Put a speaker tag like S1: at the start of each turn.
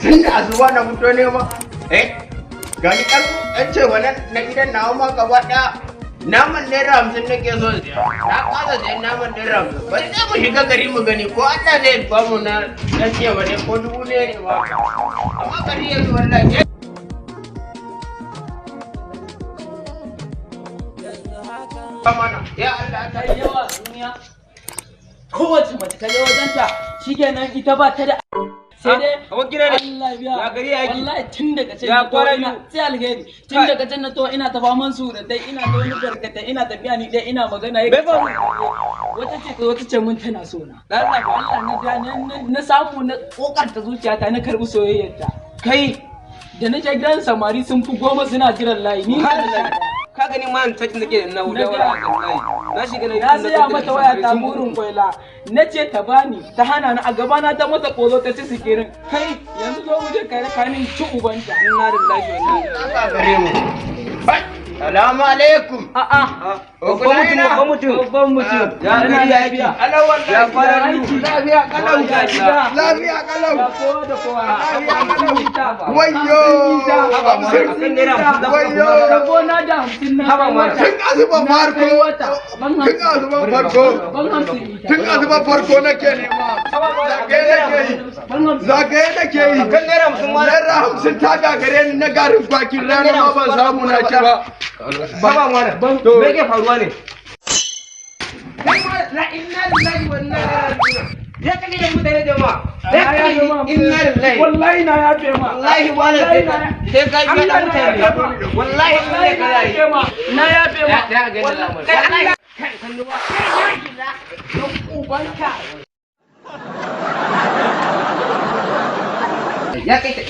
S1: Tun da asuba na fito nema. Eh, gani ɗan ɗan ce wannan na gidan nawa ma gaba ɗaya naman ₦50 nake so siya. Na kasa sayan naman ₦50. Bari sai mu shiga gari mu gani ko Allah zai ba mu na ɗan ce ne ko 1000 ne ma. Amma gari yanzu wallahi. Mana ya Allah ta
S2: Ta yi yawa duniya. Kowace mace ka je wajenta shikenan, ita ba ta da sai dai
S3: Abokina ne.
S2: Allah biya.
S3: Ya gari ya aiki?
S2: Wallahi tun daga can
S3: Ya
S2: na to
S3: kwana
S2: ina
S3: biyu?
S2: Sai alheri. Tun
S3: Kai.
S2: daga can na to ina ta faman surutai, ina ta wani barkatai, ina tafiya ni dai ina magana
S3: Me faru?
S2: Wata ce wata ce mun tana so na.
S3: Allah.
S2: Allah na da na samu na kokarta zuciyata, na karbi soyayyarta.
S3: Kai.
S2: Da na je gidan samari sun fi 10 suna jiran layi, ni na da 11.
S3: Ka gani ma sakin nake na wuda
S2: Na
S3: wala wallahi. Na shiga na
S2: Na saya mata waya ta burin kwaila, na ce ta bani, ta hana ni. A gaba na ta mata kozo ta ci sikirin.
S3: Kai.
S2: Yanzu zo mu je kare kanin ci ubanta.
S3: Inna lillahi wa inna ilaihi.
S1: Gare mu. Salamu alaikum.
S2: A'a.
S3: Babban mutum, babban mutum.
S2: Babban mutum.
S3: Ya gari ya aiki?
S1: Alau wallahi.
S3: Ya kwana biyu?
S1: Lafiya kalau.
S2: Ya gida?
S1: Lafiya kalau.
S2: Ya kowa da kowa?
S1: Lafiya kalau.
S4: Wayyo!
S3: Akan ₦50 za ku
S4: Wayyo!
S2: Rabo na da 50 na
S3: Haba
S2: kai
S3: mana.
S2: wata.
S4: Tun azuban
S2: Na
S4: farko,
S2: kai wata. Ban
S4: tun
S2: 50.
S4: azuban farko,
S2: Ban 50 ita.
S4: tun azuban farko nake nema. Zagaye nake yi,
S2: Ban 50.
S4: zagaye nake yi.
S3: Akan ₦50 ma.
S4: ₦50 ta gagare ni na garin kwakin rana ma ban samu na ci ba.
S3: Haba mana.
S4: To.
S3: Me yake faruwa ne? Kai ma la inna lillahi wa inna ilaihi raji'un. Ya kake da mutane jama'a. Ya kake, inna lillahi.
S2: Wallahi na yafe ma.
S3: Wallahi wala sai ka sai ka
S2: Allah
S3: yi
S2: na
S3: mutane.
S2: yafe ma.
S3: Wallahi
S2: Wallahi
S3: sai ka
S2: na
S3: yi.
S2: yafe ma. Na yafe ma.
S3: Ya ga
S2: Wallahi.
S3: Kai Allah.
S2: Ubanka.
S3: Ya kai.